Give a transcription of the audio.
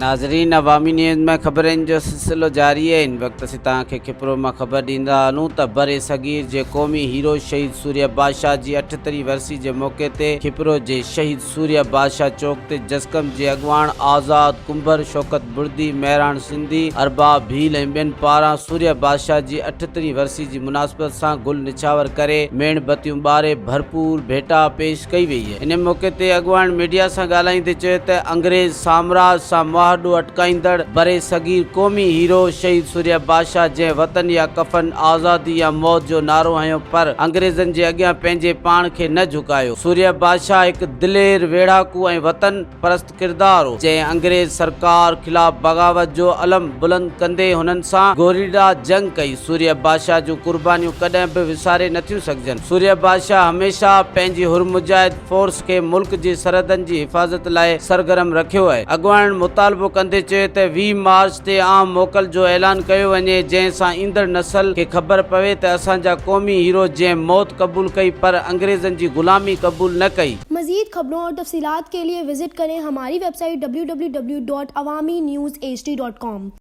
ناظرين عوامي نيوز ۾ خبرن جو سلسلو جاري آهي هن وقت اسين توهان کي کپرو مان خبر ڏيندا هلون ته بر صغير جي قومي هيرو شهيد سورهيه بادشاهه جي اٺترين ورسي جي موقعي تي کپرو جي شهيد سورهيه بادشاهه چوڪ تي جسقم جي اڳواڻ آزاد ڪنڀر، شوڪت بڙدي، مهراڻ سنڌي، ارباب ڀيل ۽ ٻين پاران سورهيه بادشاهه جي اٺترين ورسي جي مناسبت سان گل نڇاور ڪري ميڻ بتيون ٻاري ڀرپور ڀيٽا پيش ڪئي وئي. ان موقعي تي اڳواڻن ميڊيا سان ڳالهائيندي چيو ته انگريز سامراج سان مهاڏو اٽڪائيندڙ برصغير قومي هيرو شهيد سورهيه بادشاهه جنهن وطن يا ڪفن، آزادي يا موت جو نعرو هنيو پر انگريزن جي اڳيان پنهنجي پاڻ کي نه جهڪايو. سورهيه بادشاهه هڪ دلير، ويڙهاڪو ۽ وطن پرست ڪردار هو، جنهن انگريز سرڪار خلاف بغاوت جو علم بلند ڪندي هنن سان گوريلا جنگ ڪئي. سورهيه بادشاهه جون قربانيون ڪڏهن به وساري نٿيون سگهجن. سورهيه بادشاهه هميشه پنهنجي حر مجاهد فورس کي ملڪ جي سرحدن جي حفاظت لاء سرگرم رکيو آهي. اڳواڻن مطالبو ڪندي چيو ته 20 مارچ تي عام موڪل جو اعلان ڪيو وڃي، جنهن سان ايندڙ نسل کي خبر پوي ته اسان جا قومي هيرو جنهن موت قبول ڪئي پر انگريزن جي غلامي قبول نه ڪئي. مزيد خبرون اور تفصيلات کے لئے وزٽ ڪرين ھماري website W W W dot Awami news H D dot com.